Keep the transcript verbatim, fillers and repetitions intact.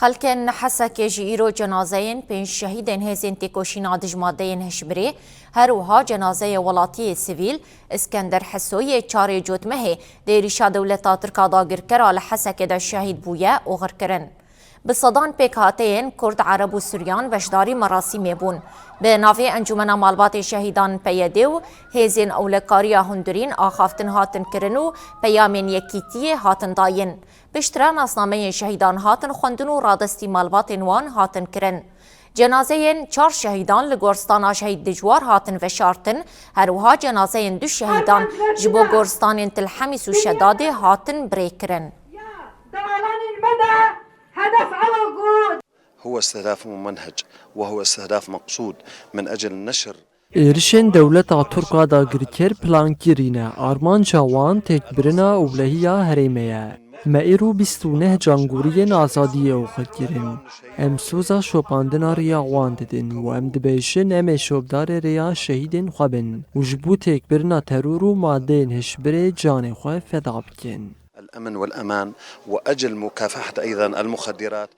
Xelkên Hesekê jî îro cenazeyên pênc şehîdên hêzên têkoşîna dij madeyên hişbirê, her wiha cenazeyê welatiyê sivîl Îskender Heso yê çarê Cotmehê di êrîşa dewleta Tirk a dagirker a li Hesekê de şehîd bûye, oxir kirin. Bi sedan pêkhateyên Kurd, Ereb û Suryan beşdarî merasîmê bûn. Bi navê Encûmena Malbatê Şehîdan, P Y D, û hêzên ewlekariya hundirîn axaftin hatin kirin û peyamên yekîtiyê hatin dayîn. Piştre nasnameyên şehîdan hatin xwendin û radestî malbatên wan hatin kirin. Cenazeyên çar şehîdan li goristana Şehîd Dijwar hatin veşartin, her wiha cenazeyên du şehîdan ji bo goristanên Til Hemîs û Şedadê hatin birêkirin. دەمالانین مەدە هەدەف ئەوە بوو. هو استهداف ممنهج، وهو استهداف مقصود من أجل نشر. Êrişên dewleta Tirk a dagirker plankirî ne, armanca wan têkbirina ewlehiya herêmê ye. Me îro bîst û neh cangoriyên azadiyê oxir kirin. Em soza şopandina rêya wan didin û em dibêjin em ê şopdarê rêya şehîdên xwe bin û ji bo têkbirina teror û madeyên hişbirê canê xwe feda bikin. الأمن والأمان وأجل مكافحة أيضا المخدرات.